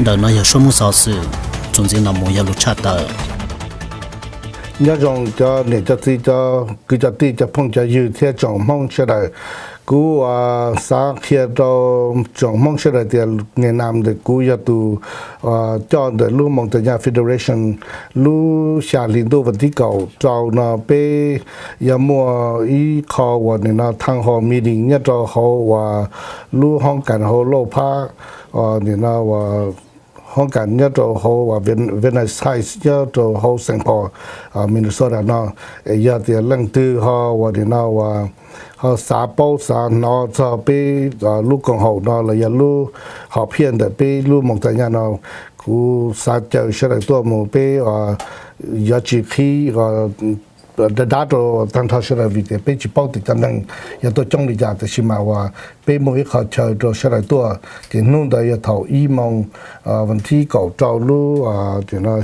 Ntawm no yog suab Hmoob xov xwm, txuas ntxiv no mus yog lus tshaj tawm. Nyob zoo cov niam cov txiv, cov kwv cov tij, cov phooj cov ywg thiab tsoom Hmoob sawv daws. Kuv xav qhia rau tsoom Hmoob sawv daws tias niam nam ntawm kuv yog tus coj ntawm lub Montaña Federation lub xya hli ntuj vas thib kaum rau no peb yuav muaj ib qho uas nim no town hall meeting nyob rau hauv uas lub hoob kas hauv Lauj Phab, nim no uas hoob kas nyob rau hauv uas Venice Heights nyob rau hauv Saint Paul, Minnesota no. Es yog tias leej twg ho uas nim no uas ho xav paub xav hnov txog peb lub koom haum no los yog lub hom phiaj ntawm peb lub Montaña no, kuv xav caw sawv daws tuaj mus peb yuav tsis qhib dab dab rau tag nrho sawv daws vim tias peb tsis paub tias cov neeg yuav tuaj coob li cas, tiam sis mas uas peb muaj ib qho chaw rau sawv daws tuaj. Ces hnub ntawd yog thaum ib moos vas thib kaum rau lub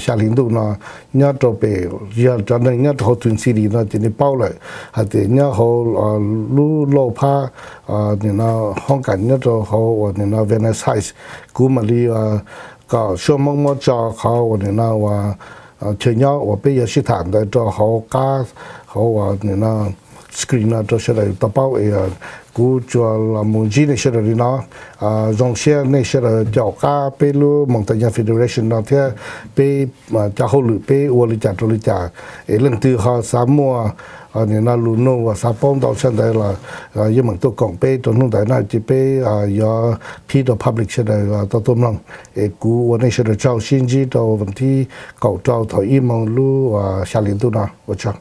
xya hli ntuj no nyob rau pem, yog cov neeg nyob rau hauv Twin City no ces nej paub lawm hais tias nyob hauv lub Lauj Phab, nim no hoob kas nyob rau hauv uas nim no Venice Heights. Kuv mam li kom suab Hmoob muab tso qhov uas nim no uas chaw nyob uas peb yuav sib tham ntawd rau hauv qab, hauv uas nim no screen no rau sawv daws tau paub. Kuv tsuas los mus ntsib nej sawv daws li no. Zoo siab nej sawv daws caum qab peb lub Montaña Federation no thiab peb cov hauj lwm peb ua li cas rau li cas. Es leej twg ho xav muaj nim no lus nug uas xav paub ntau tshaj ntawd los yeej meem tuaj koom peb rau hnub ntawd na, ces peb yuav qhib rau public sawv daws tau tuaj mloog. Es kuv ua nej sawv daws tsaug, sib ntsib rau vas thib kaum rau thaum ib moos lub xya hli ntuj no, ua tsaug.